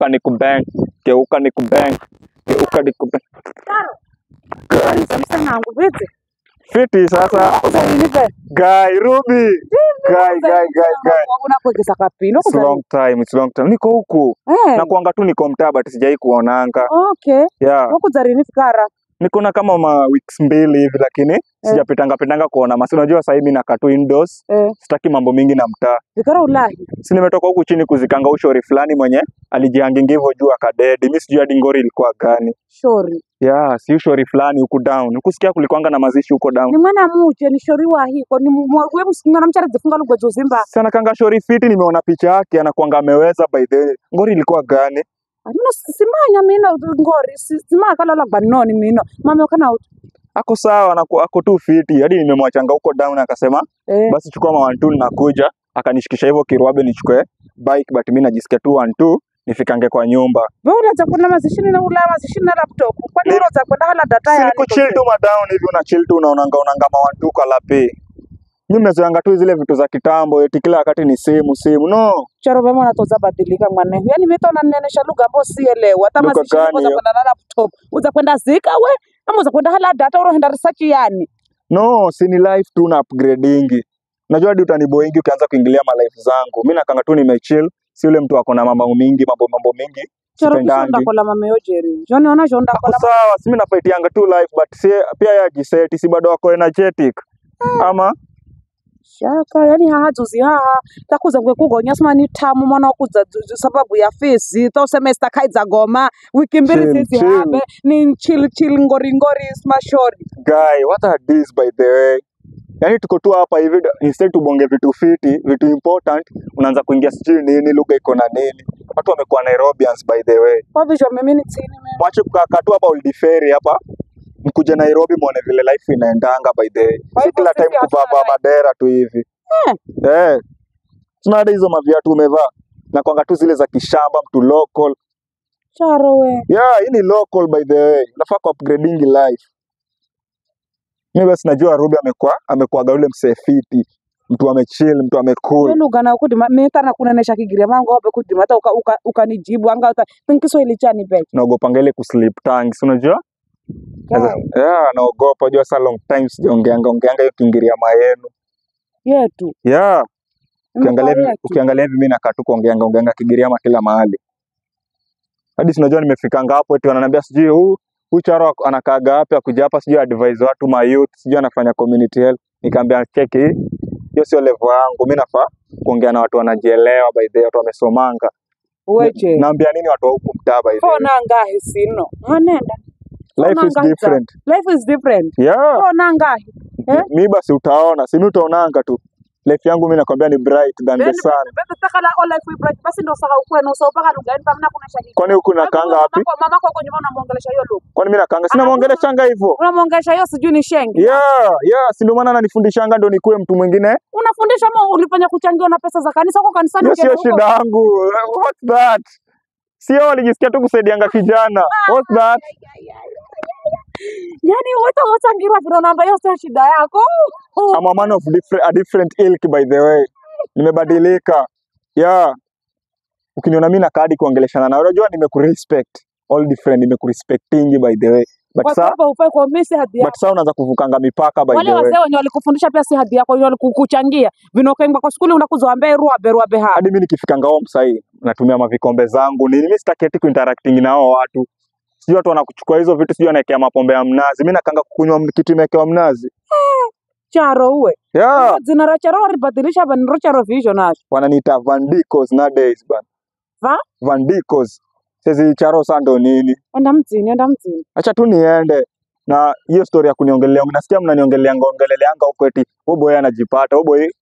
Nikubang, geuka nikubang, geuka nikubang. Fiti sasa. Guy Ruby. Guy guy guy guy. Unakwegesa kapino. It's long time, it's long time. Niko huku. Eh. Na kuanga tu niko mtaa but sijai kuonanga. Okay. Yeah. Wakuza rini fikara? Niko na kama ma weeks 2 hivi lakini sijapitanga pitanga kuona. Masi unajua sasa hivi nakaa tu indoors. Sitaki mambo mingi na mtaa. Fikara ulahi. Si nimetoka huku chini kuzikanga ushori fulani mwenye alijihangingi hivyo juu akadedi. Mimi sijui hadi ngori ilikuwa gani. Shori. Yeah, si ushori fulani huku down. Ukusikia kulikuanga na mazishi huko down. Ni mwana muche ni shori wa hiko ni mwe msikingana mchara zifunga lugha zozimba. Sana kanga shori fiti, nimeona picha yake anakuanga ameweza by the way. Ngori ilikuwa gani? Amina simanya mina ngori simanya kala la banoni mino. Mama kana Ako sawa na ako tu fiti. Hadi nimemwachanga huko down akasema basi chukua ma 1 2 nakuja. Akanishikisha hivyo kirwabe nichukue bike but mimi najisikia tu 1 2 nifikange kwa nyumba. Wewe unaanza kwenda mazishini na ula mazishini na laptop. Kwani unaanza kwenda hala data ya Siku chill tu madown hivi una chill tu unaonanga unanga ma 1 2 kwa lapi. Mimi nimezoeanga tu zile vitu za kitambo eti kila wakati ni simu simu. No. Charo vema unatoza badilika mwana. Yaani mimi tona nenesha lugha ambayo sielewa. Hata Lugha mazishini gani unaanza hiyo? kwenda na laptop. Uza kwenda zika we ama uza kwenda hala data urohenda research yani. No, si ni life tu na upgradingi. Najua hadi utaniboingi ukianza kuingilia ma life zangu. Mimi nakanga tu nimechill, si yule mtu ako na mambo mingi, mambo mambo mingi. Charo kisho Sipendangi. ndakola mama yojeri. Joni ona jo Ako ndakola. sawa, si mimi nafightianga tu life but si pia yeye ajiseti, si bado ako energetic. Ama Shaka yani haha dzuzi haha takuza kwe kugonya sima ni tamu mwana wakuza dzuzi sababu ya fees to semester kaidza goma wiki mbili Chill, zizi chill. habe ni chill chill ngori ngori smashori. Guy, what are these by the way? Yaani tuko tu hapa hivi instead tubonge vitu fiti, vitu important, unaanza kuingia sijui nini, lugha iko na nini. Watu wamekuwa Nairobians by the way. Kwa vijwa mimi ni chini mimi. Mwache kukaa tu hapa Old Ferry hapa. Mkuje Nairobi muone vile life inaendanga by the way. Kwa Si hivyo kila time sisi hatuna kuvaa life. madera tu hivi. Tuna hadi hizo maviatu umevaa. Na kwanga tu zile za kishamba mtu local. Charo we. Yeah, hii ni local by the way. Unafaa ku upgrading life. Mimi basi najua Ruby amekuwa yule msee fiti. Mtu amechill, mtu amecool. Lugha na kudima mimi tana kunenesha kigiria mangu hapo kudima hata ukanijibu anga uta Kiswahili chani be. Naogopanga ile kuslip tongues, unajua? Yeah. Yeah, naogopa unajua sasa long time sijaongeanga ongeanga hiyo Kiingiria mayenu. Yetu. Yeah. Ukiangalia hivi, Yetu. ukiangalia hivi mimi nakaa tu kuongeanga ongeanga Kigiriama kila mahali. Hadi si unajua nimefikanga hapo eti wananiambia sijui huu Charo anakaaga wapi akuja hapa sijui advise watu ma youth, sijui anafanya community health. Nikamwambia cheki hiyo sio level yangu, mimi nafaa kuongea na watu wanajielewa by the way, watu wamesomanga. Weche. Naambia nini watu wa huku mtaa by the way? Fona ngahi sino. Hanenda. Life is different. Life is different. Yeah. Fona ngahi. Eh? Mi basi utaona, si mimi utaonanga tu. Life yangu mimi nakwambia ni bright than the sun. Bende takala all life we bright. Basi ndo sahau kwenu so paka lugha yenu pamna kuna shahidi. Kwani huku nakaanga wapi? Mama kwa nyuma unamuongelesha hiyo lugha. Kwani mimi nakaanga? Sina muongeleshanga hivyo. Unamuongelesha hiyo sijui ni shengi. Yeah, yeah, si ndio maana ananifundishanga ndo nikuwe mtu mwingine. Unafundisha ama ulifanya kuchangiwa na pesa za kanisa huko kanisani? Hiyo sio ukienda huko? shida yangu. What's that? Sio walijisikia tu kusaidianga kijana. What's that? Yaani wote wachangirwa vile namba hiyo sio shida yako. I'm a man of different, a different ilk by the way. Nimebadilika. Yeah. Ukiniona mimi na kadi kuongeleshana na unajua nimekurespect. All different nimekurespectingi by the way. But Kwa sa sababu hufai kwa mimi si hadhi yako. but sa unaanza kuvukanga mipaka by Wale the way. wazee wenye walikufundisha pia si hadhi yako, wenye walikuchangia. Vinokaimba kwa shule unakuzoambia ruabe ruabe ha. Hadi mimi nikifikanga home sahi natumia mavikombe zangu. Nini mimi sitaki eti kuinteracting na hao watu. Sijui watu wanakuchukua hizo vitu, sijui wanaekea mapombe ya mnazi. Mimi nakanga kukunywa kitu imewekewa mnazi. Charo uwe. Yeah. Jina la Charo walibadilisha bana ro Charo Vision nacho. Wananiita Vandikos nowadays bana. Va? Vandikos. Sasa Charo sasa ndo nini? Enda mjini, enda mjini. Acha tu niende. Na hiyo story ya kuniongelea, nasikia mnaniongelea ongeleleanga huko eti huyo boy anajipata, huyo boy